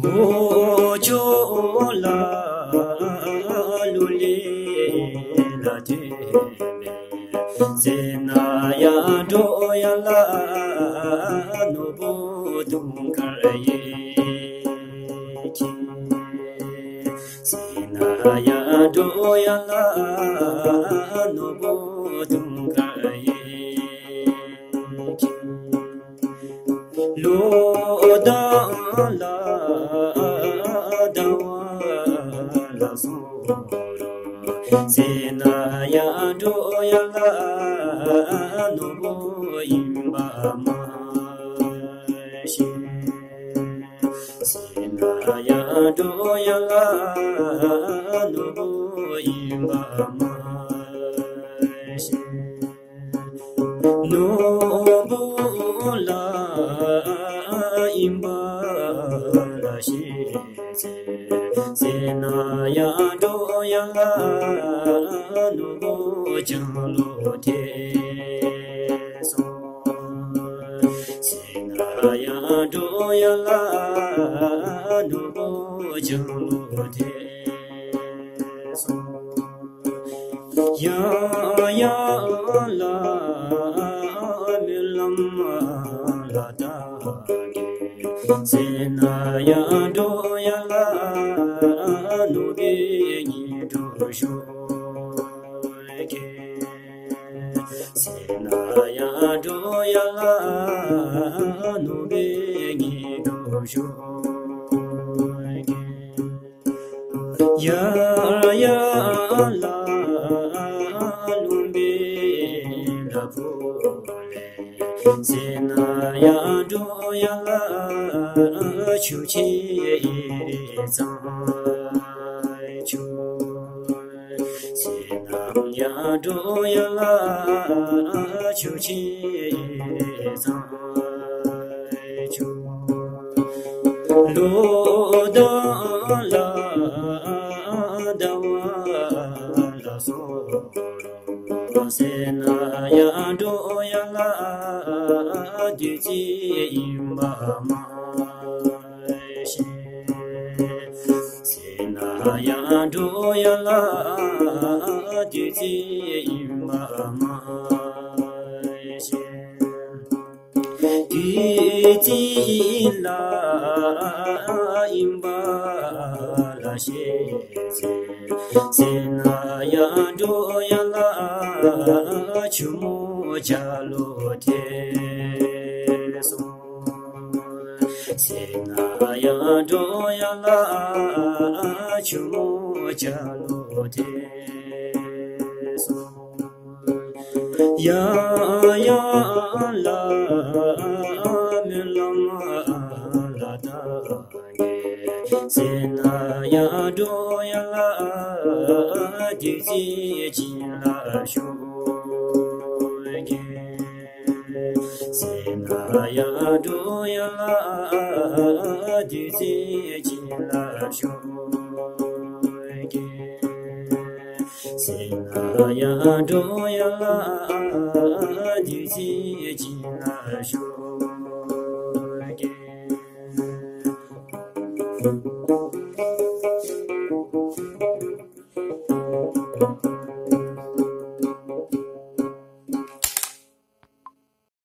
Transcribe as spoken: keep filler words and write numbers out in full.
འོ་ཇོ་ལ་ལུ་ལེ་ལ་ཏེ་མེ། ཟེར་ན་ཡར་འགྲོ་ཡར་ལ་ནོར་བུ་དུང་དཀར་ཡེ་ཁྱེར། ཟེར་ན་ཡར་འགྲོ་ཡར་ལ་ནོར་བུ་དུང་དཀར་ཡེ་ཁྱེར། ལོ་དང་ལ་ཟླ་བ་ལ་སོགས་རོ། ཟེར་ན་ཡར་འགྲོ་ཡར་ལ་ནོར་བུ་ཡིན་པ་མ་ཤེས། ཟེར་ན་ཡར་འགྲོ་ཡར་ལ་ནོར་བུ་ཡིན་པ་མ་ཤེས། ནོར་བུ་ལ་ཡིན་པ་ལ་ཤེས་ཚེ། ཟེར་ན་ཡར་འགྲོ་ཡར་ལ་ནོར་བུ་ལྗང་ལོ་ཐལ་སོང་། ཟེར་ན་ཡར་འགྲོ་ཡར་ལ་ནོར་བུ་ལྗང་ལོ་ཐལ་སོང་། ཡང་ཡར་ལ་སྨོན་ལམ་ལ་བརྟག་གེ། ཟེར་ན་ཡར་འགྲོ་ཡར་ལ་ནོར་བུའི་དངོས་གྲུབ་ཤོག་གེ། ཟེར་ན་ཡར་འགྲོ་ཡར་ལ་ནོར་བུའི་དངོས་གྲུབ་ཤོག་གེ། ཡར་ཡར་ལ་ལུང་པའི་ལ་ཕུག་ལས། ཟེར་ན་ཡར་འགྲོ་ཡར་ལ་ཆུ་ཆེན་གཙང་ཆུ། ཟེར་ན་ཡར་འགྲོ་ཡར་ལ་ཆུ་ཆེན་གཙང་ཆུ། ལོ་དང་ལ་ཟླ་བ་ལ་སོགས་རོ། ཟེར་ན་ཡར་འགྲོ་ཡར་ལ་བདུད་རྩི་ཡིན་པ་མ་ཤེས། ཟེར་ན་ཡར་འགྲོ་ཡར་ལ་བདུད་རྩི་ཡིན་པ་མ་ཤེས། བདུད་རྩི་ལ་ཡིན་པ་ལ་ཤེས་ཚེ། ཟེར་ན་ཡར་འགྲོ་ཡར་ལ་ཆུ་མོ་བྱ་ལོ་ཐལ་སོང་། ཟེར་ན་ཡར་འགྲོ་ཡར་ལ་ཆུ་མོ་བྱ་ལོ་ཐལ་སོང་། ཡར་ཡར་ལ་སྨོན་ལམ་ལ་བརྟག་གེ། ཟེར་ན་ཡར་འགྲོ་ཡར་ལ་བདུད་རྩི་བྱིན་རླབས་ཤོག་གེ། ཟེར་ན་ཡར་འགྲོ་ཡར་ལ་བདུད་རྩི་བྱིན་རླབས་ཤོག་གེ། ཟེར་ན་ཡར་འགྲོ་ཡར་ལ་བདུད་རྩི་བྱིན་རླབས་ཤོག་གེ།